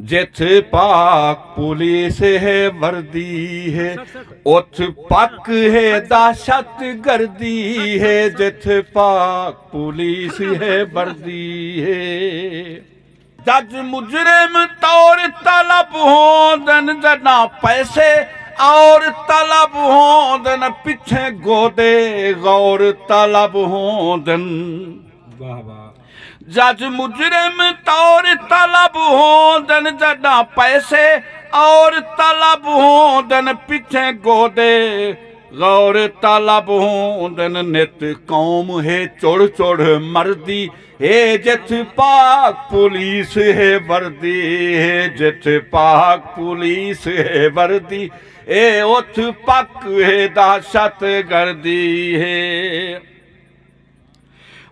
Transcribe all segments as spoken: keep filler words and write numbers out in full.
جتھ پاک پولیس ہے وردی ہے، اتھ پک ہے دہشت گردی ہے۔ جتھ پاک پولیس ہے وردی ہے۔ جج مجرم طور طلب ہوندن، جݙاں پیسے اور طلب ہوندن، پچھیں گودے غور طلب ہوندن۔ واہ واہ۔ جج مجرم طور طلب ہوندن، جݙاں پیسے اور طلب ہوندن، پچھیں گودے غور طلب ہوندن۔ نت قوم ہے چڑ چڑ مردی ہے، جتھ پاک پولیس ہے وردی ہے۔ جتھ پاک پولیس ہے وردی، اے اتھ پک ہے دہشت گردی ہے۔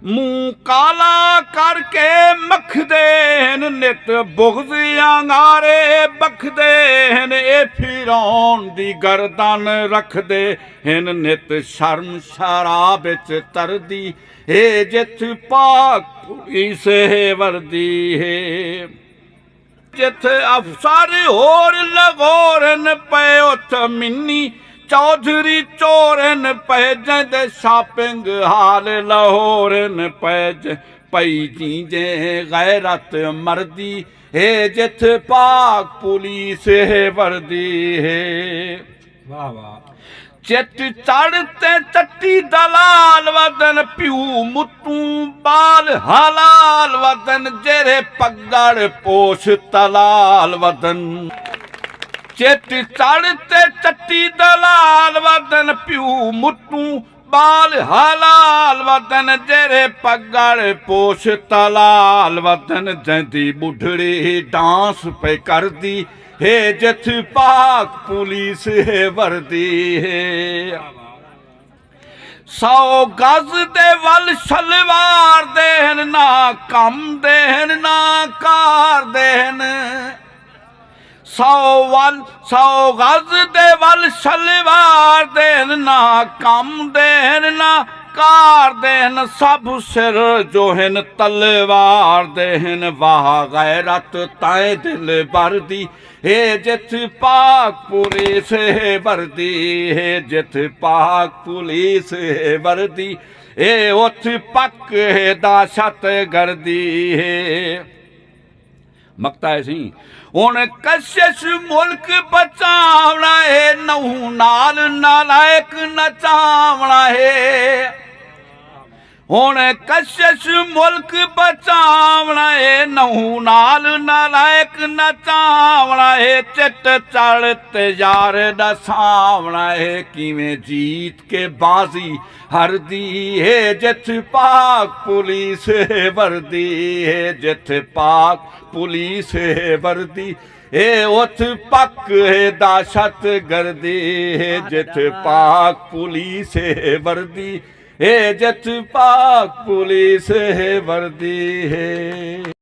منہ کالا کر کے مکھدے ہن، نت بغض انگارے بکھدے ہن۔ اے فرعون دی گردن رکھدے ہن، نت شرم شراب اچ تردی ہے۔ جتھ پاک پولیس ہے وردی ہے۔ جتھ افسر ہور لغورن پئے، اتھ منی چوہدری چورن پئے، جیندے شاپنگ ہال لہورن پئے۔ ج-، پئی جینجے غیرت مردی ہے، جتھ پاک پولیس ہے وردی ہے۔ واہ واہ۔ چٹ چڑھ تے چٹی دلال ودن، پیو متوں ٻال حلال ودن، جیرھے پڳڑ پوش تلال ودن۔ چٹ چڑھ تے چٹی دلال ودن، پیو متوں ٻال حلال ودن، جیرھے پڳڑ پوش تلال ودن۔ جیندی ٻڈھڑی ڈانس پئے کردی ہے، جتھ پاک پولیس ہے وردی ہے۔ سو گز دے ول شلوار دے ہن، نہ کم دے ہن نہ کار دے ہن۔ سو ول، سو گز دے ول شلوار دے ہن، نہ کم دے ہن نہ کار دے ہن۔ سب سر جو ہن تلوار دے ہن، واہ غیرت تائیں دل بردی ہے، جتھ پاک پولیس ہے وردی ہے، جتھ پاک پولیس ہے وردی، اے اتھ پک ہے دہشت گردی ہے۔ مقطع ہے سی، ہݨ کشش ملک بچاوݨا ہے، نہوں نال نالائق نچاوݨا ہے۔ ہݨ کشش ملک بچاوݨا ہے، نہوں نال نالائق نچاوݨا ہے۔ چٹ چڑھ تے یار ݙساوݨا ہے، کیویں جیت کے بازی ہردی ہے۔ جتھ پاک پولیس ہے وردی ہے، جتھ پاک پولیس ہے وردی، اے اتھ پک ہے دہشت گردی ہے۔ جتھ پاک پولیس ہے وردی، اے جتھ پاک پولیس ہے وردی ہے۔